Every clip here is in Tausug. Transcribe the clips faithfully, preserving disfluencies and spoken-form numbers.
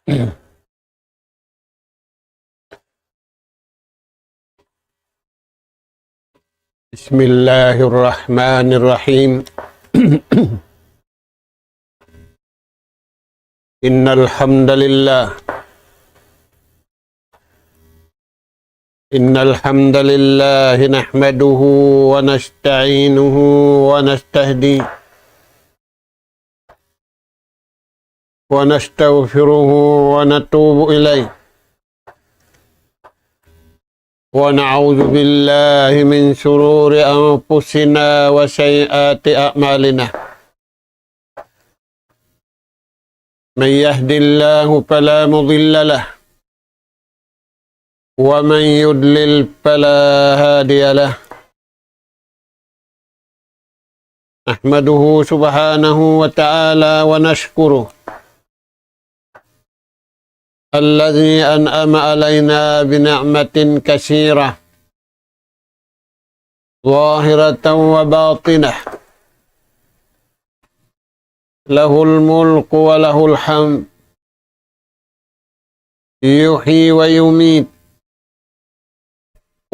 بسم الله الرحمن الرحيم. إن الحمد لله إن الحمد لله نحمده ونستعينه ونستهديه ونستغفره ونتوب إليه، ونعوذ بالله من شرور أنفسنا وسيئات أعمالنا. من يهد الله فلا مضل له، ومن يضلل فلا هادي له. نحمده سبحانه وتعالى ونشكره، الذي أنعم علينا بنعمة كثيرة ظاهرة وباطنة، له الملك وله الحمد، يحيي ويميت،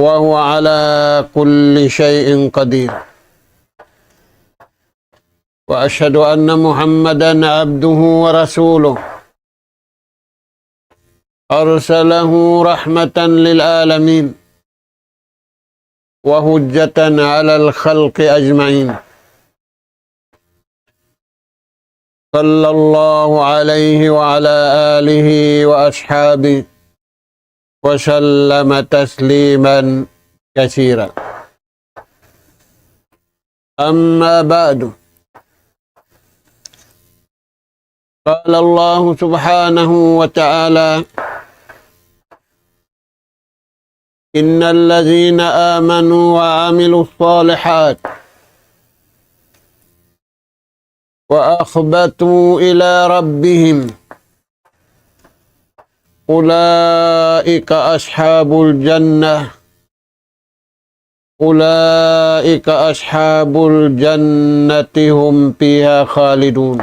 وهو على كل شيء قدير. وأشهد أن محمدا عبده ورسوله، أرسله رحمة للعالمين وحجة على الخلق أجمعين، صلى الله عليه وعلى آله وأصحابه وسلم تسليما كثيرا. أما بعد، قال الله سبحانه وتعالى: إن الذين آمنوا وعملوا الصالحات وأخبتوا إلى ربهم أولئك أصحاب الجنة، أولئك أصحاب الجنة هم فيها خالدون.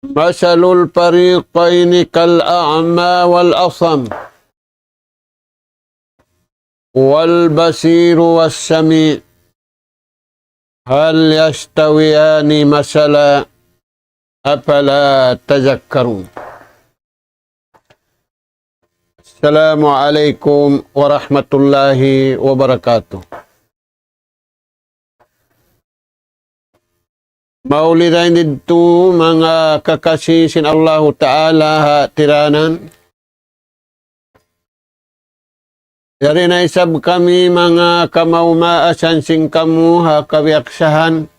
مثل الفريقين كالأعمى والأصم والبصير والسميع هل يستويان مثلا أفلا تذكرون. السلام عليكم ورحمة الله وبركاته. Mauli dayn didtu manga kakasi sin Allahu Ta'ala ha tiranan. Yari na isab kami manga kamaas-maasan sin kamu ha kabiyaksahan.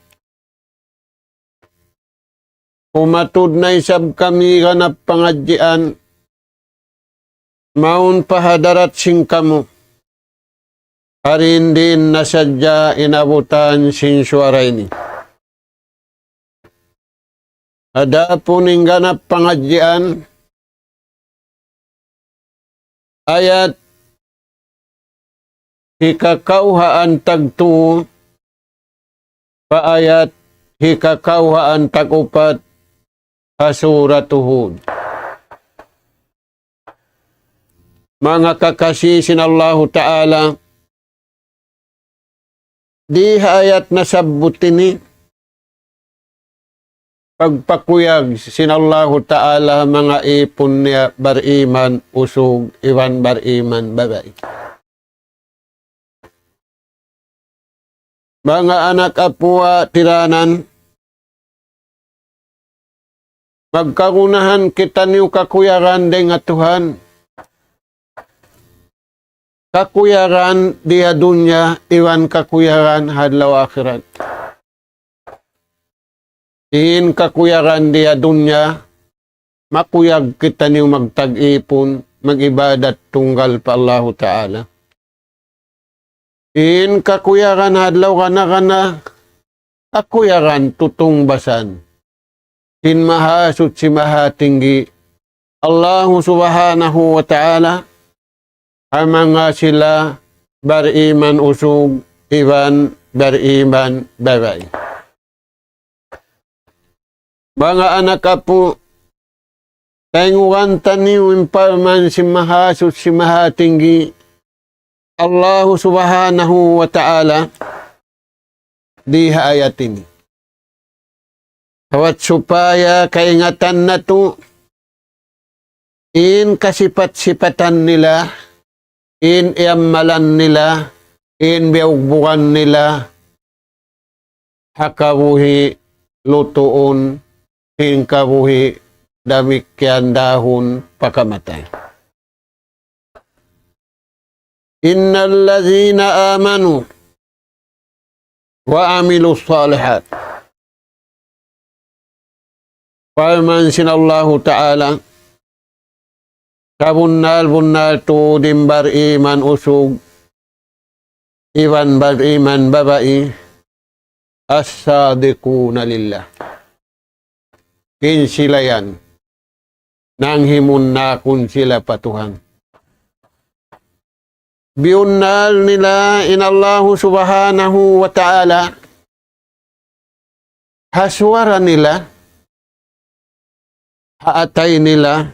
Umatud na isab kami ganap pangadjian. Mawn pa hadarat sin kamu. Hari in di' na sadja inabutan sin suwara ini. Adapun in ganap pangadjian, ayat hikakawhaan tagtu pa ayat hikakawhaan tag-upat ha Suratu Hud. Manga kakasi sin Allahu Ta'ala, di ha ayat nasabbut ini, pagpakuyag sin Allahu Ta'ala manga ipun niya bariman usug iban bariman babai. Manga anak apu' ha tiranan, magkagunahan kitaniyu kakuyagan dayn ha Tuhan. Kakuyagan di ha dunya, iban kakuyagan ha adlaw akhirat. In kakuyagan di ha dunya, makuyag kitaniyu magtag-ipun, mag-ibadat tunggal pa Allahu Ta'ala. In kakuyagan ha adlaw kana-kana, kakuyagan tutungbasan sin Mahasuchi Mahatinggi, Allahu Subhanahu wa Ta'ala, ha manga sila bariman usug iban bariman babai. Manga anak apu', Tayngugan taniyu in parman sin Mahasuchi Mahatinggi, Allahu Subhanahu wa Ta'ala, di ha ayat ini. Sabab supaya kaingatan natu' in kasipat-sipatan nila, in iyammalan nila, in biyugbugan nila, ha kabuhi' lutuun, sin kabuhi' damikkiyan dahun pa kamatay. إن الذين آمنوا وعملوا الصالحات. Parman sin Allahu Ta'ala, sabunnal-bunnal tuud in bariman usug, iban bariman babai, الصادقون لله. In sila yan, nanghimunnakun sila pa Tuhan. Biyunnal nila in Allahu Subhanahu wa Ta'ala, ha suwara nila, ha atay nila,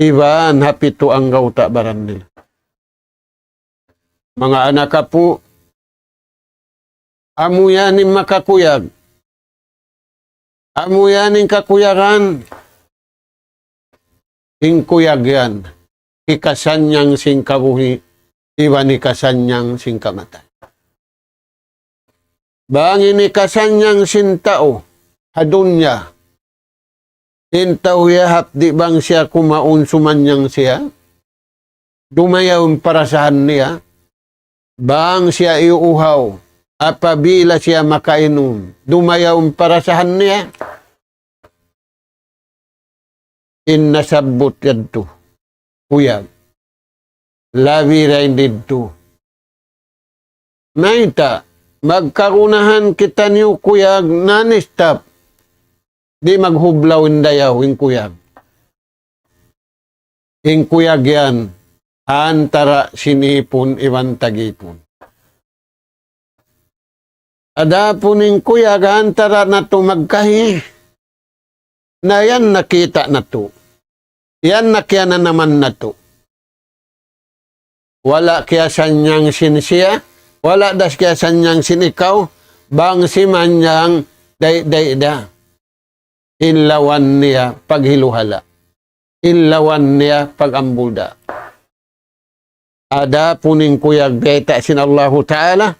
iban ha pitu anggawta' baran nila. Manga anak apu', amu yan in makakuyag. Amu yan in kakuyagan. In kuyag yan, hikasannyang sin kabuhi', iban hikasannyang sin kamatay. Bang in hikasannyang sin tau ha dunya, in tau yahap di' bang siya kumaun sumannyang siya, dumayaw in parasahan niya, bang siya iyuuhaw, apabila siya makainum, dumayaw in parasahan niya, in nasabbut yadtu, kuyag. Labi dayn didtu. Mayta', magkagunahan kitaniyu kuyag non-stop. Di' maghublaw in dayaw, in kuyag. In kuyag yan, antara sin ipun iban tag-ipun. Adapun in kuyag antara natu' magkahi, na yan nakita' natu'. Yan na kiyananaman natu'. Wala' kiyasannyang sin siya, wala' da kiyasannyang sin ikaw, bang simannyang day-day da. In lawan niya paghiluhala'. In lawan niya pag-ambul da. Adapun in kuyag bayta' sin Allahu Ta'ala,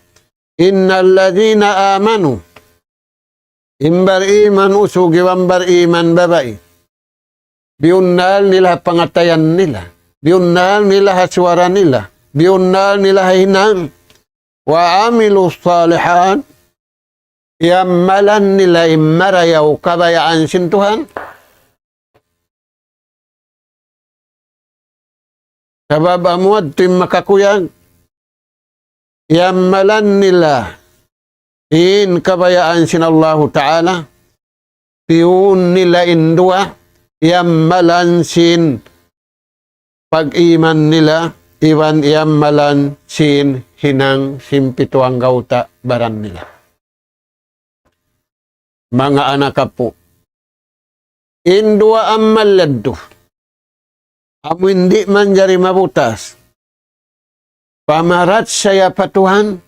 إن الذين آمنوا, in bariman usug iban bariman babai, biyunnal nila ha pangatayan nila, biyunnal nila ha suwara nila, biyunnal nila ha hinang, وعملوا الصالحات, iyammalan nila in marayaw kabayaan sin Tuhan. Sabab amu yadtu in makakuyag, iyammalan nila in kabayaan sin Allahu Ta'ala, tiyun nila in duwa, iyammalan sin pag-iman nila, iban iyammalan sin hinang sin pitu anggawta' baran nila. Manga anak apu', in duwa ammal yadtu, amu in di' manjari mabutas, pamarachaya pa Tuhan,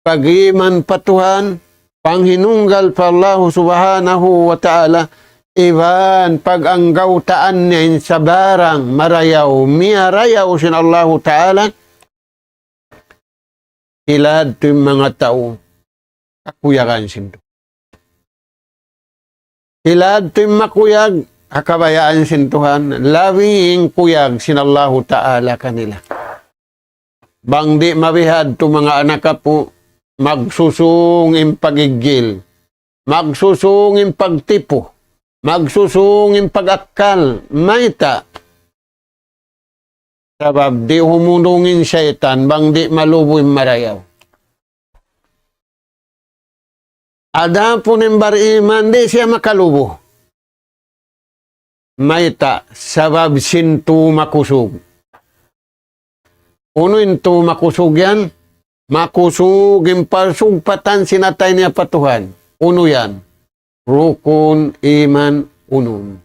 pag-iman pa Tuhan, panghinunggal pa Allahu Subhanahu wa Ta'ala, iban pag-anggawtaan niya in sabarang marayaw, miyarayaw sin Allahu Ta'ala, sila yadtu in manga tau kakuyagan sin Tuhan. Sila yadtu in makuyag ha kabayaan sin Tuhan, labi in kuyag sin Allahu Ta'ala kanila. Bang di' mabihadtu manga anak apu', magsusung in pag-iggil, magsusung in pagtipu, magsusung in pag-akkal, mayta'? Sabab di' humundung in saytan bang di' malubu in marayaw. Adapun in bariman, di' siya makalubu. Mayta'? Sabab sin tū makusug. Unu in tū makusug yan? Makusug in parsugpatan sin atay niya pa Tuhan. Unu yan? Rukun iman unum.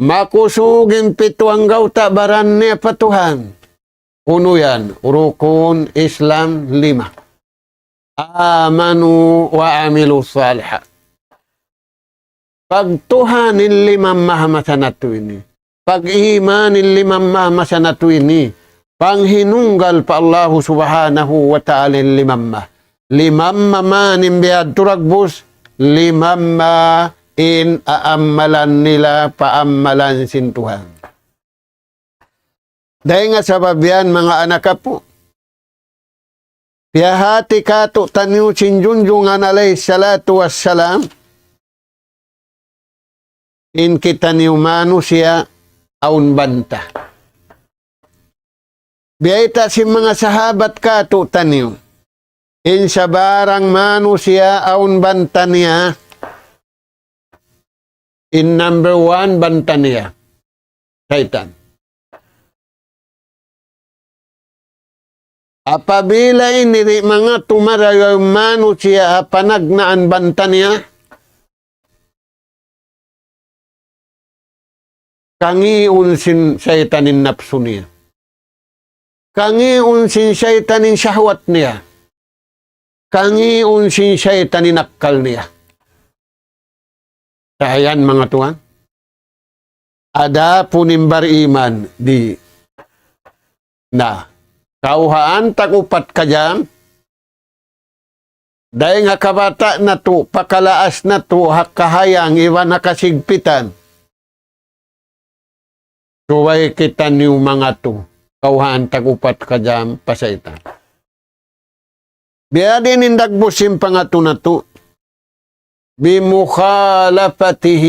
Makusug in pitu anggawta' baran niya pa Tuhan. Unu yan, rukun Islam lima. آمنوا وعملوا الصالحات. Pagtuhan in limamma ha masa natu' ini. Pag-iman in limamma ha masa natu' ini. Panghinunggal pa Allahu Subhanahu wa Ta'ala in limamma. Limamma man in biyadtu dagbus, limamma in aammalan nila paammalan sin Tuhan. Dayn ha sabab yan, manga anak apu', piyahāti kātu'niyu sin Junjungan alayhi salatu wassalam, in kitaniyu manusiya' awn banta. Biyayta' sin manga sahabat kātu'niyu, in sabarang manusiya' awn banta niya, in number one banta niya, saytan. Apabila ini di' mangatu marayaw in manusiya' ha panagnaan banta niya, kangiun sin saytan in napsu niya. Kangiun sin saytan in shahwat niya. Kangiun sin saytan in akkal niya. Sa' yan, manga tuwan. Adapun in bariman, di' na. Kawhaan tag upat ka jam, dayn ha kabata' natu', pa kalaas natu', ha kahayang, iban ha kasigpitan. Subay kitaniyu mangatu, kawhaan tag upat ka jam pa saytan. Biyadiin in dagbus sin pangatu natu', بمخالفته,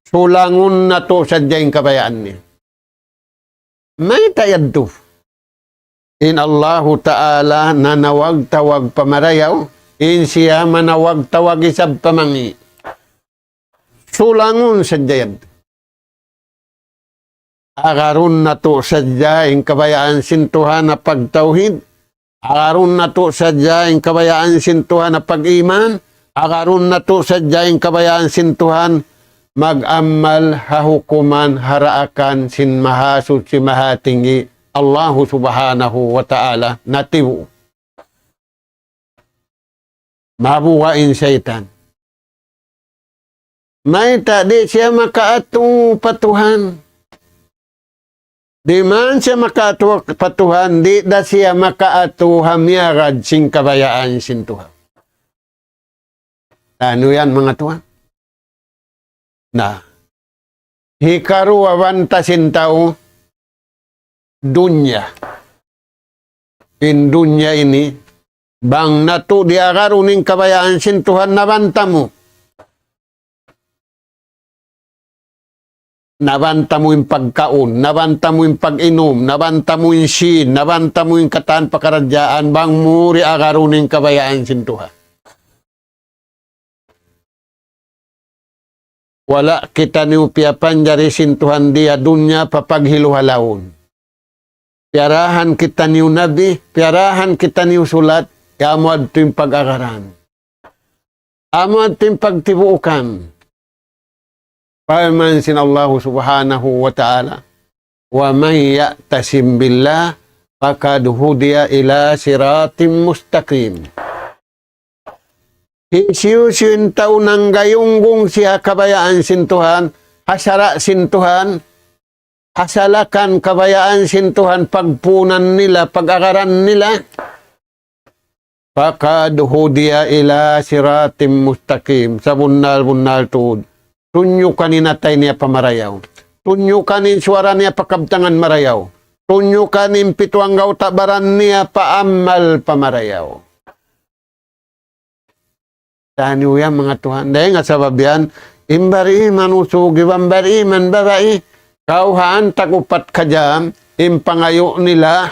sulangun natu' sadja in kabayaan niya. Mayta' yadtu? In Allahu Ta'ala nanawag-tawag pa marayaw, in siya manawag-tawag isab pa mangi'. Sulangun sadja yadtu. Agarun natu' sadja in kabayaan sin Tuhan ha pagtawhid. Agarun natu' sadja in kabayaan sin Tuhan ha pag-iman. Agarun natu' sadja in kabayaan sin Tuhan mag-amal ha hukuman ha daakan sin Mahasuchi Mahatinggi Allahu Subhanahu wa Ta'ala natibu'. Mabuga' in saytan. Mayta' di' siya makaatu pa Tuhan? Di' man siya makaatu pa Tuhan, di' da siya makaatu ha miyagad sin kabayaan sin Tuhan. Unu yan, manga tuwan? Na, hikaruwa banta sin tau, dunya. In dunya ini, bang natu' di' agarun in kabayaan sin Tuhan, nabanta mu. Nabanta mu in pagkaun, nabanta mu in pag-inum, nabanta mu in sīn, nabanta mu in katan pakaradjaan, bang mu di' agarun in kabayaan sin Tuhan. Wala' kitaniyu piyapanjari sin Tuhan di ha dunya pa paghilu-halaun. Piyarahan kitaniyu nabi, piyarahan kitaniyu sulat, amu yadtu in pag-agaran. Amu yadtu in pagtibuukan. Parman sin Allahu Subhanahu wa Ta'ala, ومن يعتصم بالله فقد هدي إلى صراط مستقيم. Hisiyu-siyu in tau nanggayunggung siya ha kabayaan sin Tuhan, ha sara' sin Tuhan, ha salakan kabayaan sin Tuhan, pagpunan nila, pag-agaran nila, فقد هدي إلى صراط مستقيم. Sabunnal-bunnal tuud. Tunyukan in atay niya pa marayaw. Tunyukan in suwara niya pa kabtangan marayaw. Tunyukan in pitu anggawta' baran niya pa amal pa marayaw. Taniyu yan, manga tuwan. Dayn ha sabab yan, in bariman usug iban bariman babai, kawhaan tag upat ka jam, in pangayu' nila,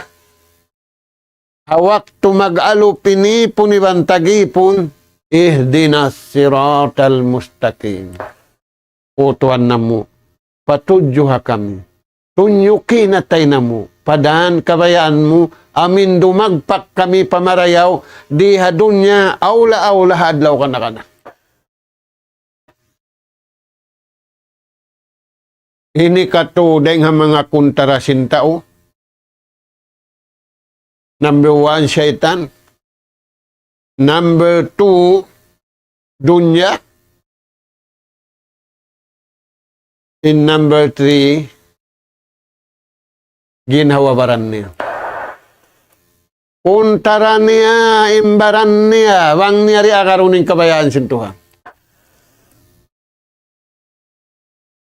ha waktu mag-alup in ipun iban tag-ipun, اهدنا الصراط المستقيم. O Tuhan namu', patudjuha kami. Tunyuki in atay namu'. Pa dān kabayaan mu, amin dumagpak kami pa marayaw, di ha dunya, awla-awla ha adlaw kana-kana. Ini katu' dayn ha manga kuntara sin tau. Number one, saytan. Number two, dunya. In number three, ginhawa-baran niya. Kuntara niya, in baran niya, bang niya di' agarun in kabayaan sin Tuhan.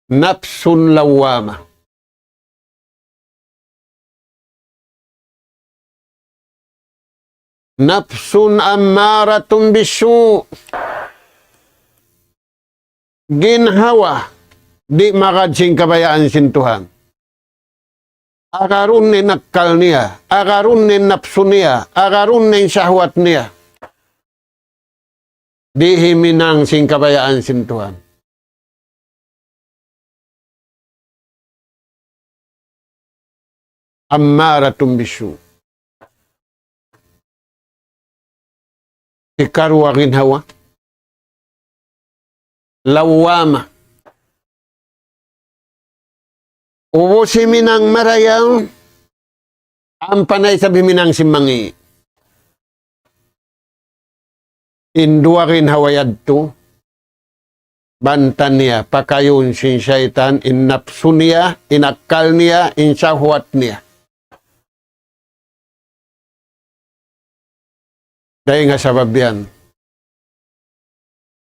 Nafsun lawwama. Nafsun ammaratun bisu'. Ginhawa, di' magad sin kabayaan sin Tuhan. Agarun niya in akkal niya, agarun niya in napsu niya, agarun niya in sahwat niya. Di' himinang sin kabayaan sin Tuhan. Ammaratun bisu'. Hikaruwa ginhawa. Lawwama. Ubus himinang marayaw, ampa na isab himinang sin mangi'. In duwa ginhawa yadtu, banta niya, pakayun sin saytan, in napsu niya, in akkal niya, in sahwat niya. Dayn ha sabab yan,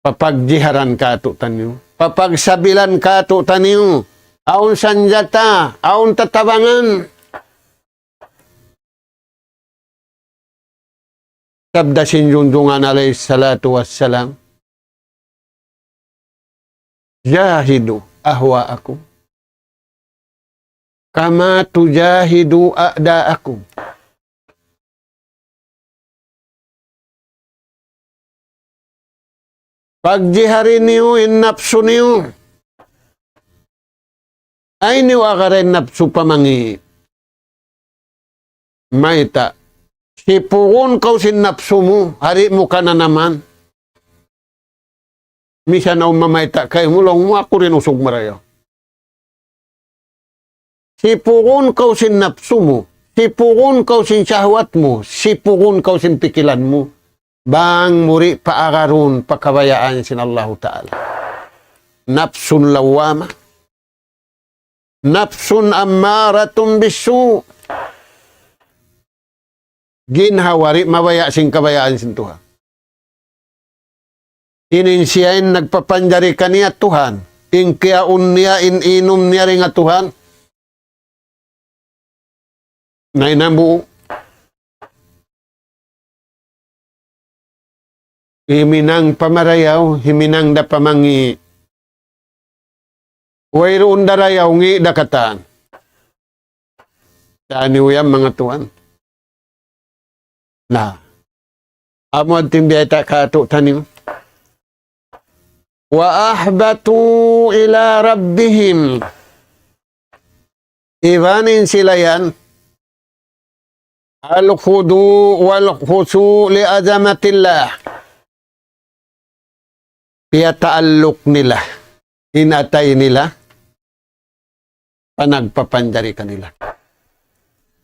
papagjiharan kātu'niyu, papagsabilan kātu'niyu, awn sanjata, awn tatabangan. Sabda sin Junjungan alayhi salatu wassalam, "Jahidu ahwa'akum kama tujahidu a'da'akum." Pagjihari niyu in napsu niyu. Ayaw niyu agara in napsu pa mangi'. Mayta'? Sipugun kaw sin napsu mu, di' mu kananaman. Misan awn mamayta' kaymu, laung mu, aku da in usug marayaw. Sipugun kaw sin napsu mu, sipugun kaw sin sahwat mu, sipugun kaw sin pikilan mu. Bang mu di' paagarun pa kabayaan sin Allahu Ta'ala. Nafsun lawwama. Nafsun ammaratun bisu'. Ginhawa di' mabaya' sin kabayaan sin Tuhan. Ini in siya in nagpapanjari kaniya Tuhan. In kiyaun niya, in inum niya dayn ha Tuhan. Na in hambuuk, himinang pa marayaw, himinang da pa mangi'. Wayruun da rayaw, ngi' da katan. Taniyu yan, manga tuwan. Na, amu in biyayta' kātu'niyu. وأخبتوا إلى ربهم. Iban in sila yan, الخضوع والخشوع لعظمة الله. Piyataalluk nila in atay nila pa nagpapanjari kanila.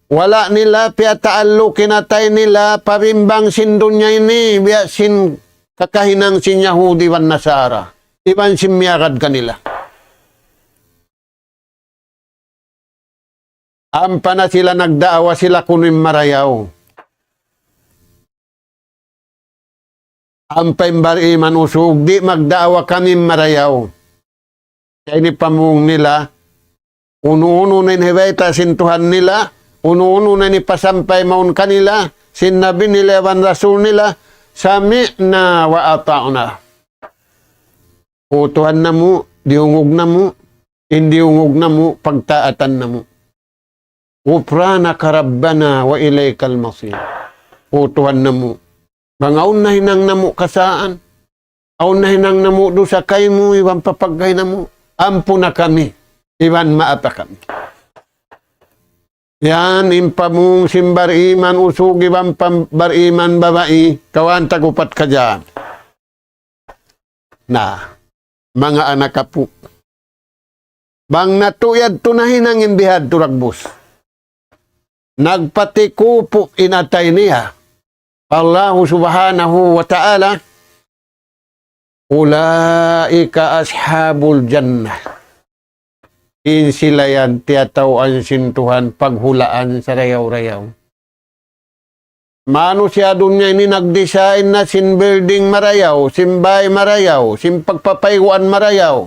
Wala' nila piyataalluk in atay nila pa bimbang sin dunya ini, biya' sin kakahinang sin Yahudi iban Nasara, iban sin miyagad kanila. Ampa na sila nagdaawa, sila kunu' in marayaw. Ampa in bar-iman usug, di' magdaawa kami in marayaw. Sa' ini pamung nila, unu-unu na in hibayta' sin Tuhan nila, unu-unu na in hipasampay mawn kanila sin Nabi nila iban Rasul nila, سمعنا وأطعنا. O Tuhan namu', diyungug namu', in diyungug namu', pagtaatan namu'. غفرانك ربنا وإليك المصير. O Tuhan namu', bang awn nahinang namu' kasaan, awn nahinang namu' dusa kaymu iban pa pagkahi namu', ampuna kami, iban maapa kami. Yan in pamung sin bar-iman usug iban pa bar-iman babai, kawhaan tag-upat kajaan. Na, manga anak apu'. Bang natu' yadtu nahinang in bihadtu dagbus. Nagpatikupu' in atay niya pa Allahu subhanahu wa ta'ala, أولئك أصحاب الجنة. In sila yan tiyataw'an sin Tuhan paghulaan sarayaw-rayaw. Manusiya' dunya ini nagdesign na sin building marayaw, sin bāy marayaw, sin pagpapayguan marayaw.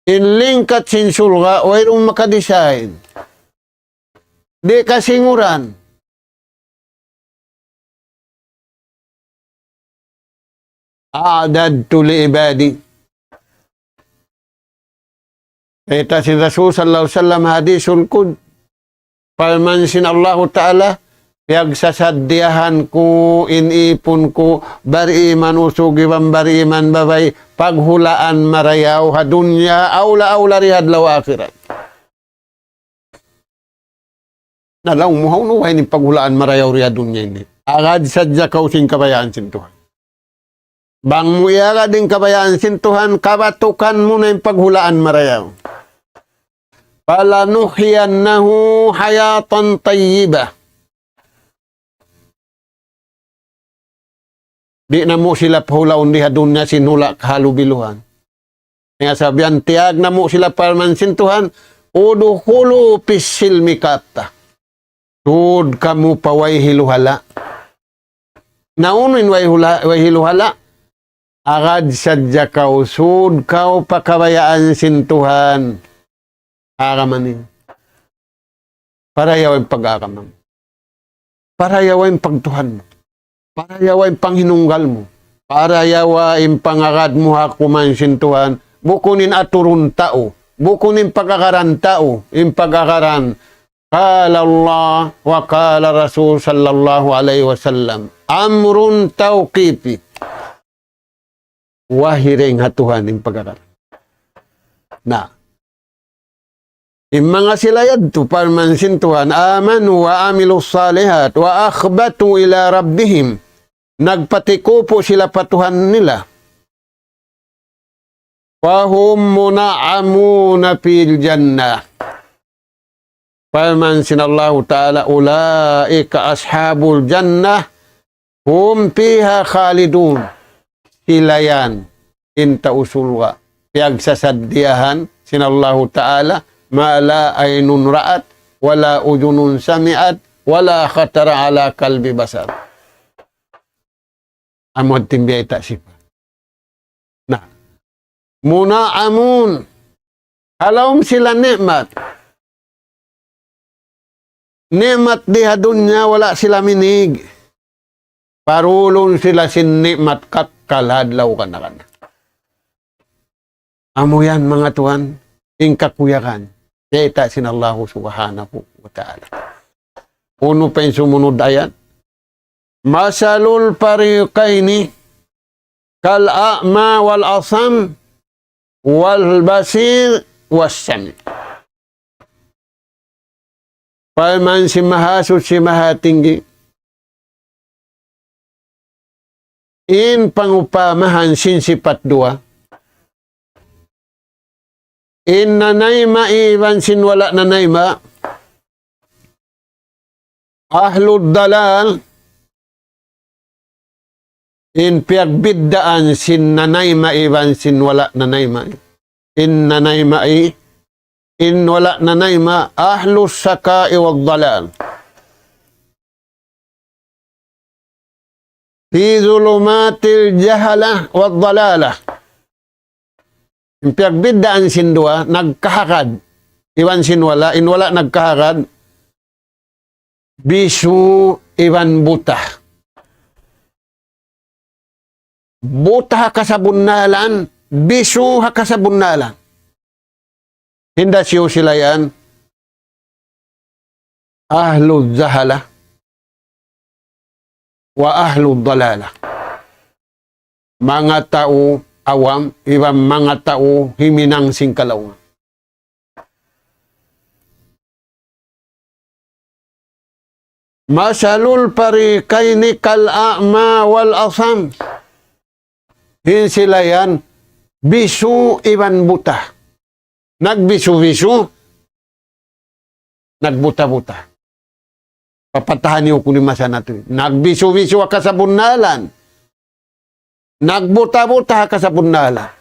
In lingkat sin surga', wayruun makadesign. Di' kasinguran. أعددت لعبادي. Kita' sin Rasul sallallahu alayhi wasallam hadisul qud-, parman sin Allahu Ta'ala, piyagsasaddiyahan ku in ipun ku, bariman usug iban bariman babai, paghulaan marayaw ha dunya, awla-awla di ha adlaw akhirat. Na laung mu, hawnu way in paghulaan marayaw di ha dunya ini? Agad sadja kaw sin kabayaan sin Tuhan. Bang mu iyagad in kabayaan sin Tuhan, kabatukan mu na in paghulaan marayaw. فلنحيينه حياة طيبة. Di' namu' sila pahulaun di ha dunya sin hula' kahalubiluhan. Hangkan sabihan tiyag namu' sila parman sin Tuhan, ادخلوا في السلم كافة. Sūd kamu pa way hiluhala'. Na unu in way hula-, way hiluhala'? Agad sadja kaw, sūd kaw pa kabayaan sin Tuhan. Agama niya. Parayawa in pag-agama mu. Parayawa in pagtuhan mu. Parayawa in panghinunggal mu. Parayawa in pangagad mu ha kuman sin Tuhan. Bukun in aturun tau. Bukun in pag-agaran tau. In pag-agaran قال الله وقال رسول صلى الله عليه وسلم. أمر توقيفي. Wahi dayn ha Tuhan in pag-agaran. Na. In manga sila yadtu, parman sin Tuhan, آمنوا وعملوا الصالحات وأخبتوا إلى ربهم. Nagpatikupu' sila pa Tuhan nila. فهم منعمون في الجنة. Parman sin Allahu Ta'ala, أولئك أصحاب الجنة هم فيها خالدون. Sila yan in tau surga'. Piyagsasaddiyahan sin Allahu Ta'ala, ما لا عين رأت ولا أذن سمعت ولا خطر على قلب بشر. Amu in biyayta' sipat. Na. منعمون. Ha lawm sila ni'mat. Ni'mat di ha dunya wala' sila minig. Parulun sila sin ni'mat kakkal ha adlaw kana-kana. Amu yan, manga tuwan, in kakuyagan. Kiyita' sin Allahu Subhanahu wa Ta'ala. Unu pa in sumunud ayat? مثل الفريقين كالأعمى والأصم والبصير والسميع. Parman sin Mahasuchi Mahatinggi, in pangupamahan sin sipat duwa, in nanayma' iban sin wala' nanayma', أهل الضلال, in piyagbiddaan sin nanayma' iban sin wala' nanayma'. In nanayma', in wala' nanayma', أهل الشقاء والضلال. في ظلمات الجهل والضلالة. In piyagbiddaan sin duwa, nagkahagad iban sin wala', in wala' nagkahagad, bisu iban buta. Buta ha kasabunnalan, bisu ha kasabunnalan. Hinda siyu sila yan, أهل الجهلة وأهل الضلالة. Manga tau awam, iban manga tau himinang sin kalaungan. مثل الفريقين كالأعمى والأصم. In sila yan, Bisu iban buta. Nagbisu-bisu, nagbuta-buta. Papatahan niyu kunu' in masa natu'. Nagbisu-bisu ha kasabunnalan. Nagbuta-buta ha kasabunnalan.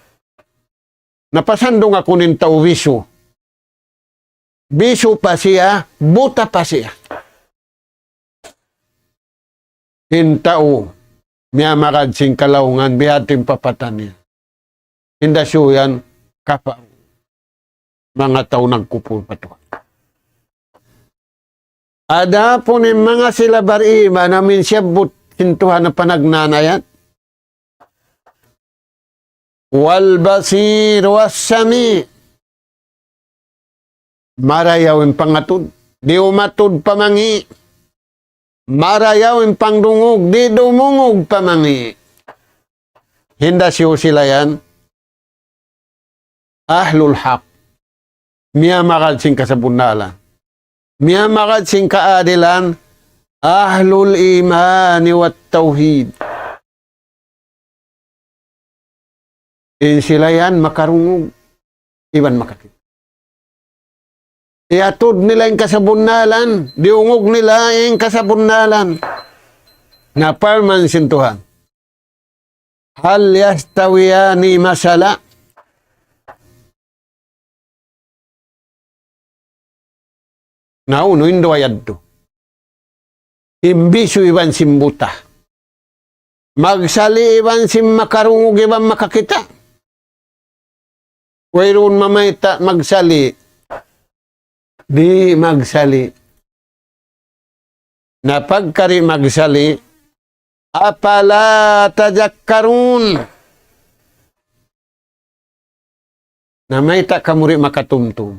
Napasandung aku in tau bisu. Bisu pa siya, buta pa siya. In tau miyamagad sin kalaungan, biya' ha yan in papata niya. Hinda siyu yan kapa-, manga tau nagkupur pa Tuhan. Adapun in manga sila bariman, amu in siyabbut sin Tuhan ha panagnaan ayat, والبصير والسميع. Marayaw in pangatud, di' umatud pa mangi'. Marayaw in pangdungug, di' dumungug pa mangi'. Hinda siyu sila yan, ahlul haq. Miyamagad sin kasabunnalan. Miyamagad sin kaadilan, ahlul imani wat tawhid. In sila yan makarungug iban makakita'. Iyatud nila in kasabunnalan, diyungug nila in kasabunnalan. Na parman sin Tuhan, هل يستويان مثلا. Na unu in duwa yadtu? In bisu iban sin buta. Magsali' iban sin makarungug iban makakita'. Wayruun mamayta' magsali'. Di' magsali'. Na pagka di' magsali', أفلا تذكرون. Na mayta' kamu di' makatumtum?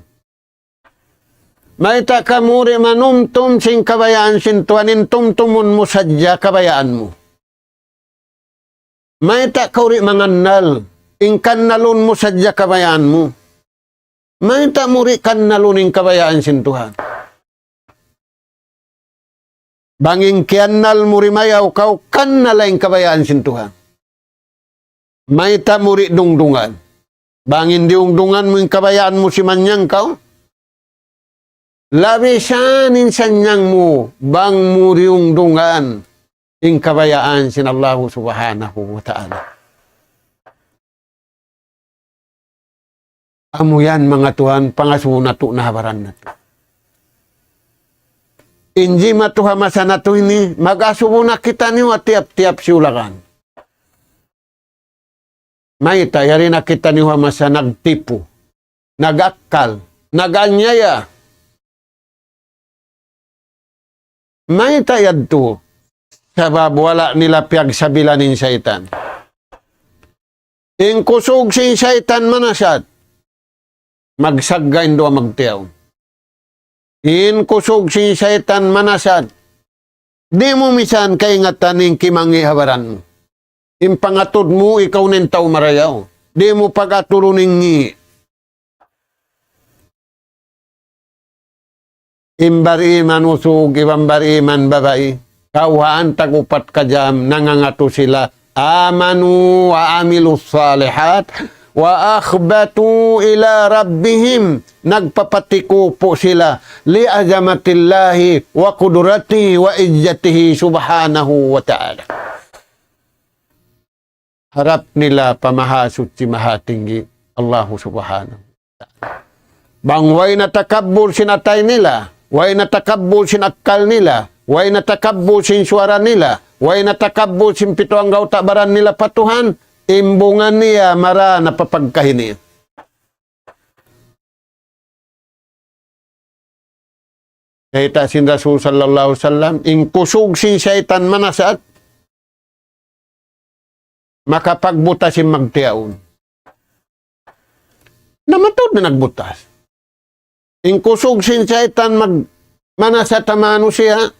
Mayta' kamu di' manumtum sin kabayaan sin Tuhan, in tumtumun mu sadja kabayaan mu? Mayta' kaw di' mangannal, in kannalun mu sadja kabayaan mu? Mayta' mu di' kannalun in kabayaan sin Tuhan? Bang in kiyannal mu di' mayaw kaw, kannala in kabayaan sin Tuhan. Mayta' mu di' dungdungan? Bang in diyungdungan mu in kabayaan mu, simanyang kaw. Labi sa in sanyang mu, bang mu diyungdungan in kabayaan sin Allahu Subhanahu wa Ta'ala. Amu yan, manga tuwan, pangasubu natu' na ha baran natu'. In jimatu ha masa natu' ini, mag-asubu na kitaniyu ha tiyap-tiyap siyulakan. Mayta', yari na kitaniyu ha masa nagtipu, nag-akkal, nag-anyaya. Mayta' yadtu? Sabab wala' nila piyagsabilan in saytan. In kusug sin saytan manasat, magsagga' in duwa magtiyaun. In kusug sin saytan manasat, di' mu misan kaingatan in kimangi' ha baran mu. In pangatud mu, ikaw na in tau marayaw. Di' mu pag-aturun in ngi'. In bariman usug iban bariman babai, kawhaan tag-upat ka jam, nangangatu sila, آمنوا وعملوا الصالحات وأخبتوا إلى ربهم. Nagpapatikupu' sila, لعظمة الله وقدرته وعزته سبحانه وتعالى. Harap nila pa Mahasuchi Mahatinggi, Allahu Subhanahu wa Ta'ala. Bang way na takabbur sin atay nila, way na takabbur sin akkal nila, way na takabbur sin suwara nila, way na takabbur sin pitu anggawta' baran nila pa Tuhan, imbungan niya mara na pa pagkahi niya. Bayta' sin Rasul sallallahu alayhi wasallam, in kusug sin saytan manasat, makapagbutas in magtiyaun. Na matud na nagbutas. In kusug sin saytan mag-, manasat ha manusiya',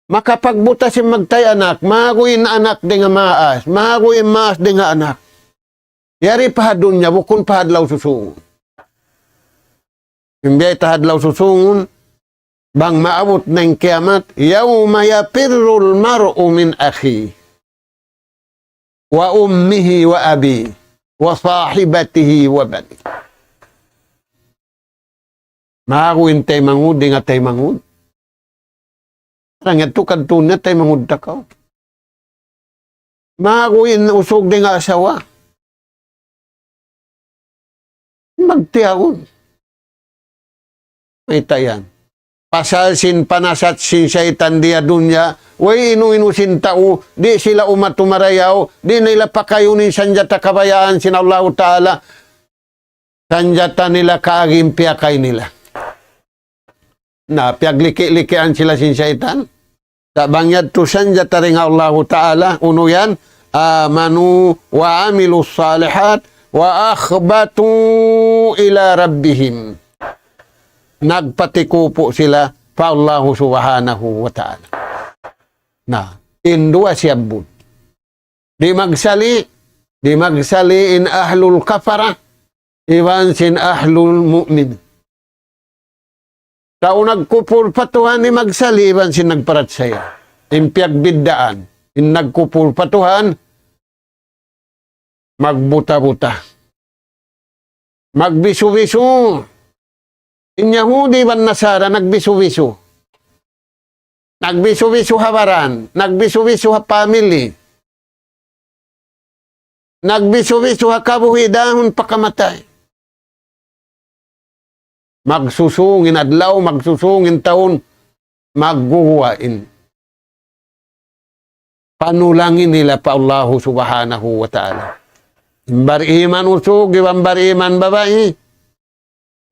makapagbutas in magtay anak, maagu in anak dayn ha maas, maagu in maas dayn ha anak. Yari pa ha dunya, bukun pa ha adlaw susungun. In biya' ta ha adlaw susungun, bang maabut na in kiyamat, يوم يفر المرء من أخيه. وأمه وأبيه وصاحبته وبنيه. Magu in taymanghud, dayn ha taymanghud. Hangkan tu kadtu na taymanghud ta kaw. Magu in usug dayn ha asawa. Magtiyaun. Mayta' yan. Pasal sin panasat sin saytan di ha dunya, way inu-inu sin tau, di' sila umatu marayaw, di' nila pakayun in sanjata kabayaan sin Allahu Ta'ala, sanjata nila kaagi in piyakay nila. Na, piyagliki-likian sila sin saytan. Sa' bang yadtu sanjata dayn ha Allahu Ta'ala, unu yan, آمنوا وعملوا الصالحات وأخبتوا إلى ربهم. Nagpatikupu' sila pa Allahu Subhanahu wa Ta'ala. Na, in duwa siyabbut. Di' magsali', di' magsali' in ahlul kafara, iban sin ahlul mu'min. Tau nagkupur pa Tuhan, di' magsali' iban sin nagparachaya. In piyagbiddaan, in nagkupur pa Tuhan, magbuta-buta. Magbisu-bisu. In Yahudi iban Nasara, nagbisu-bisu. Nagbisu-bisu ha baran, nagbisu-bisu ha family. Nagbisu-bisu ha kabuhi' dahun pa kamatay. Magsusung in adlaw, magsusung in taun, magguwa' in panulangin nila pa Allahu Subhanahu wa Ta'ala. In bariman usug, iban bariman babai,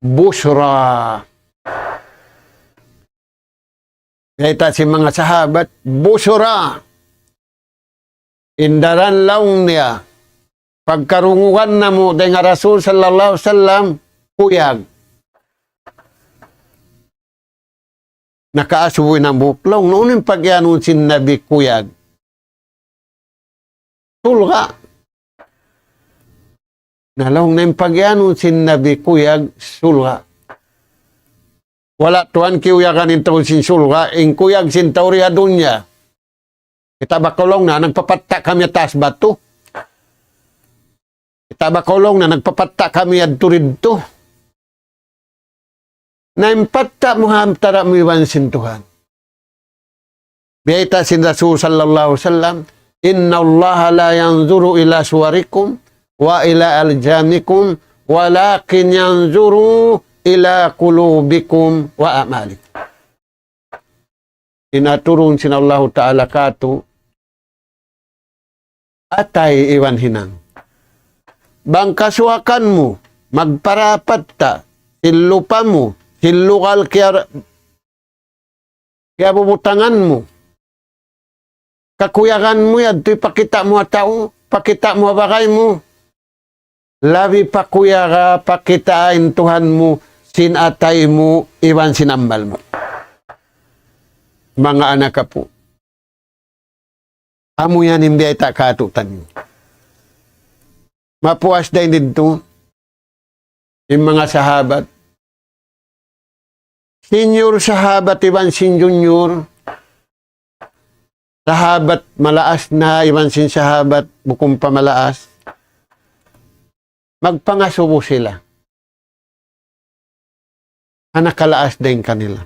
bushra. Bayta' sin manga sahabat, bushra. In daran laung niya, pagkarungugan namu' dayn ha Rasul sallallahu alayhi wasallam, kuyag. Nakaasubu in hambuuk laung, unu in pagiyanun sin Nabi kuyag? Surga'. Na laung niya in pagiyanun sin Nabi kuyag, surga'. Wala' tuwan kiyuyagan in tau sin surga', in kuyag sin tau di ha dunya. Kita' ba kaw laung niya, nagpapatta' kami ha taas batu. Kita' ba kaw laung niya, nagpapatta' kami yadtu didtu. Na in patta' mu ha antara' mu iban sin Tuhan. Biyayta' sin Rasul sallallahu alayhi wasallam, إن الله لا ينظر إلى صوركم وإلى أرجلكم ولكن ينظر إلى قلوبكم وأعمالكم. In aturun sin Allahu Ta'ala kātu', atay iban hinang. Bang kasuwakan mu, magparapat ta, sin lupa mu, sin lugal kiya-, kiyabubutangan mu. Kakuyagan mu yadtu, ipakita' mu ha tau, pakita' mu ha bagay mu. Labi pa kuyaga pakitaa in Tuhan mu sin atay mu iban sin amal mu. Manga anak apu'. Amu yan in biyayta' kātu'niyu. Mapuas dayn didtu in manga sahabat. Senior sahabat iban sin junior. Sahabat malaas na iban sin sahabat bukun pa malaas. Magpangasubu sila. Ha nakalaas dayn kanila.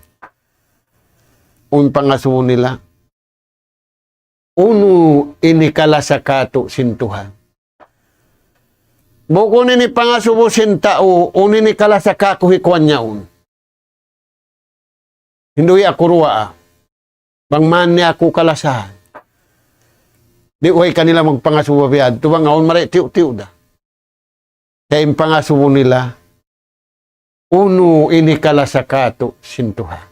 In pangasubu nila, unu in hikalasa kātu' sin Tuhan? Bukun in pangasubu sin tau, unu in hikalasa kāku' hi kuwan yaun. Hinduwi aku duwaa. Bang man niya aku kalasahan. Di' way kanila magpangasubu biya' yadtu bang awn mari tiyu'-tiyu' da. Kay in pangasubu nila, unu in hikalasa kātu' sin Tuhan.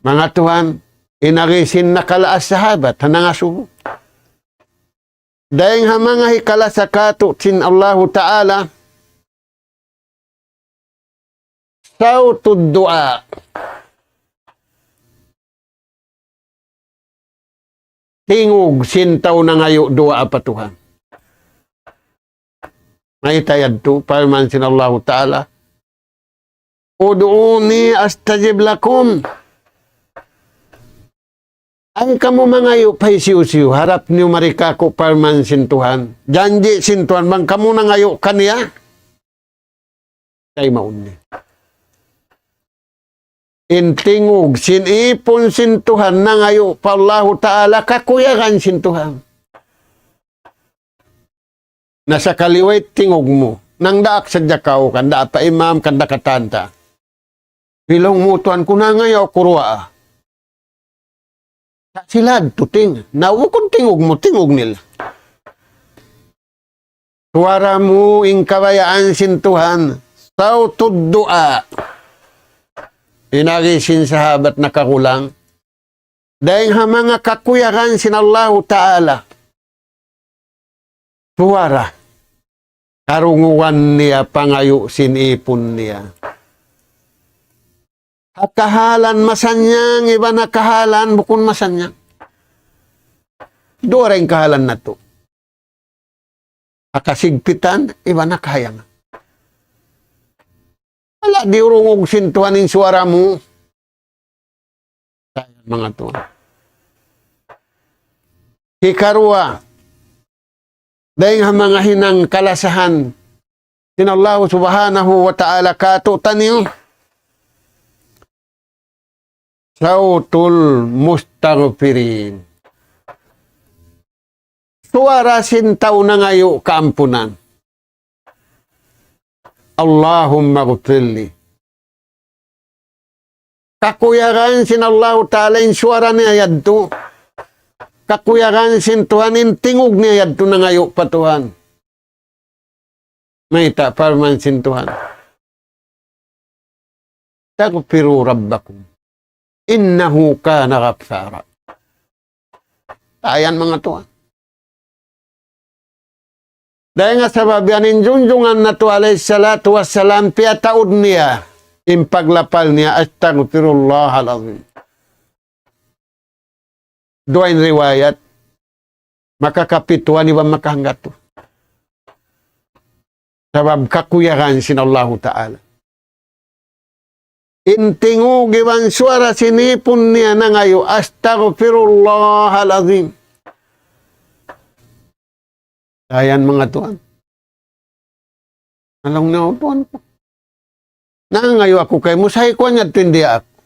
Manga tuwan, in agi sin nakalaas sahabat, ha nangasubu. Dayng ha manga hikalasa kātu' sin Allahu Ta'ala, صوت الدعاء. Tingug sin tau nangayu' duwaa pa Tuhan. Mayta' yadtu, parman sin Allahu Ta'ala, ادعوني أستجب لكم. Ay kamu mangayu' pa hisiyu-siyu, harap niyu mari kāku' parman sin Tuhan. Janji' sin Tuhan, bang kamu nangayu' kaniya, kay mawn niya. In tingug sin ipun sin Tuhan nangayu' pa Allahu Ta'ala, kakuyagan sin Tuhan. Na sakali way tingug mu, nangdaak sadja kaw, kan da pa imam, kan da katan ta. Bilang mu, "Tuwan ku, nangayu' aku duwaa." Sa' sila tuud ting, na bukun tingug mu, tingug nila. Suwara mu in kabayaan sin Tuhan, sautud du'a. In agi sin sahabat nakakulang, dayng ha manga kakuyagan sin Allahu Ta'ala. Suwara. Karungugan niya pangayu' sin ipun niya. Ha kahalan masannyang, iban ha kahalan bukun masannyang. Duwa ra in kahalan natu'. Ha kasigpitan, iban ha kahayangan. Wala' diyurungug sin Tuhan in suwara mu. Manga tuwan. Hikaruwa, dayng ha manga hinang kalasahan sin Allah Subhanahu wa Ta'ala kātu'niyu, sautul mustaghfirin. Suwara sin tau nangayu' kaampunan. Allahumma ghfirli. Kakuyagan sin Allahu Ta'ala in suwara niya yadtu. Kakuyagan sin Tuhan in tingug niya yadtu nangayu' pa Tuhan. Mayta' parman sin Tuhan? "Istaghfiru rabbakum. Innahu kana ghaffara." Ayan manga tuwan. Dayng ha sabab yan in junjungan natu' alayhi salatu wassalam, piyataud niya in paglapal niya, "Astaghfirullahal azim." Duwa in riwayat, makakapituan iban makahanggatus. Sabab kakuyagan sin Allahu Ta'ala. In tingug iban suwara sin ipun niya nangayu', "Astaghfirullahal azim." Ayan manga tuwan. Laung niya, "O Tuhan ku, nangayu' aku kaymu, sa' kuwan yadtu in diyaak ku."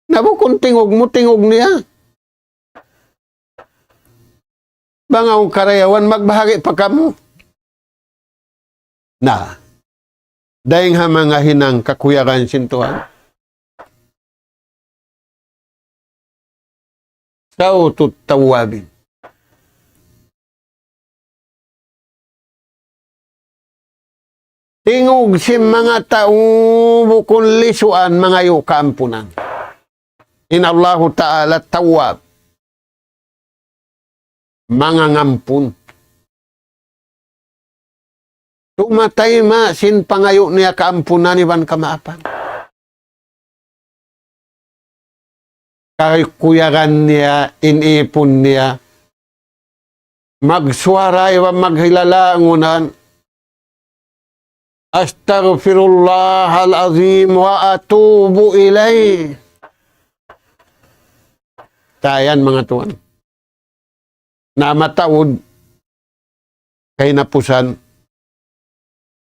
Na bukun tingug mu, tingug niya. Bang awn karayawan, magbahagi' pa kamu. Na, dayng ha manga hinang kakuyagan sin Tuhan. Sawtut tawwabin. Tingug sin manga tau bukun lisuan mangayu' kaampunan. In Allahu Ta'ala Tawwab. Mangangampun. Tumatayma' sin pangayu' niya kaampunan iban kamaapan. Kakuyagan niya in ipun niya. Magsuwara iban maghilala' ngunan, "Astaghfirullahal azim wa atubu ilayh." Tayan manga tuwan. Na mataud kahinapusan,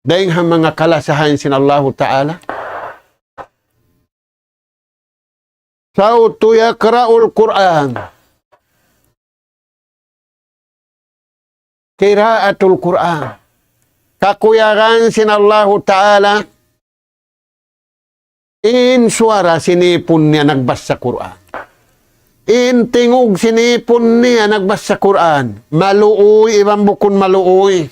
dayng ha manga kalasahan sin Allahu Ta'ala. Sawtu yaqra'ul Qur'an. Qira'atul Qur'an. Kakuyagan sin Allahu Ta'ala in suwara sin ipun niya nagbassa Qur'an. In tingug sin ipun niya nagbassa Qur'an. Maluuy iban bukun maluuy.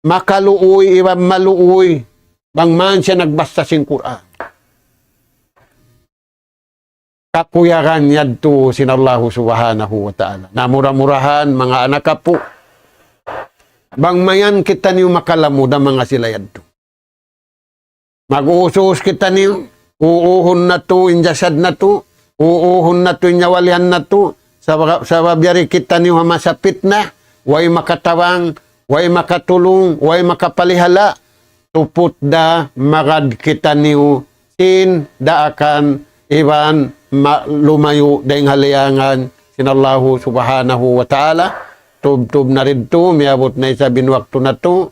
Makaluuy iban maluuy. Bang man siya nagbassa sin Qur'an. Kakuyagan yadtu sin Allahu Subhanahu wa Ta'ala. Na mura-murahan, manga anak apu', bang mayan kitaniyu makalamud ha manga sila yadtu. Mag-uus-uus kitaniyu, uuhun natu' in jasad natu', uuhun natu' in nyawalihan natu', sabab, sabab yari kitaniyu ha masa pitna, way makatabang, way makatulung, way makapalihala', tuput da magad kitaniyu sin daakan iban ma-, lumayu' dayn ha liyangan sin Allahu Subhanahu wa Ta'ala. Tubtub na rin tu, miyabut na isab in waktu natu'.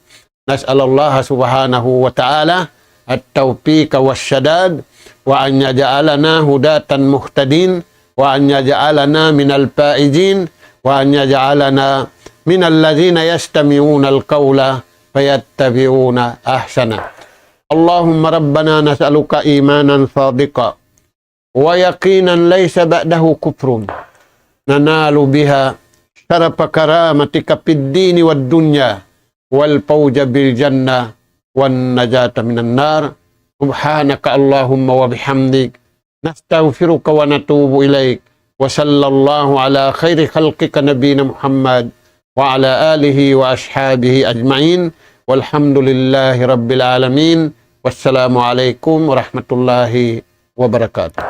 نسأل الله سبحانه وتعالى التوفيق والسداد، وأن يجعلنا هداة مهتدين، وأن يجعلنا من الفائزين، وأن يجعلنا من الذين يستمعون القول فيتبعون أحسنه. اللهم ربنا نسألك إيمانا صادقا ويقينا ليس بعده كفر، ننال بها شرف كرامتك في الدين والدنيا، والفوز بالجنة، والنجاة من النار. سبحانك اللهم وبحمدك، نستغفرك ونتوب إليك، وصلى الله على خير خلقك نبينا محمد وعلى آله وأصحابه أجمعين، والحمد لله رب العالمين، والسلام عليكم ورحمة الله وبركاته.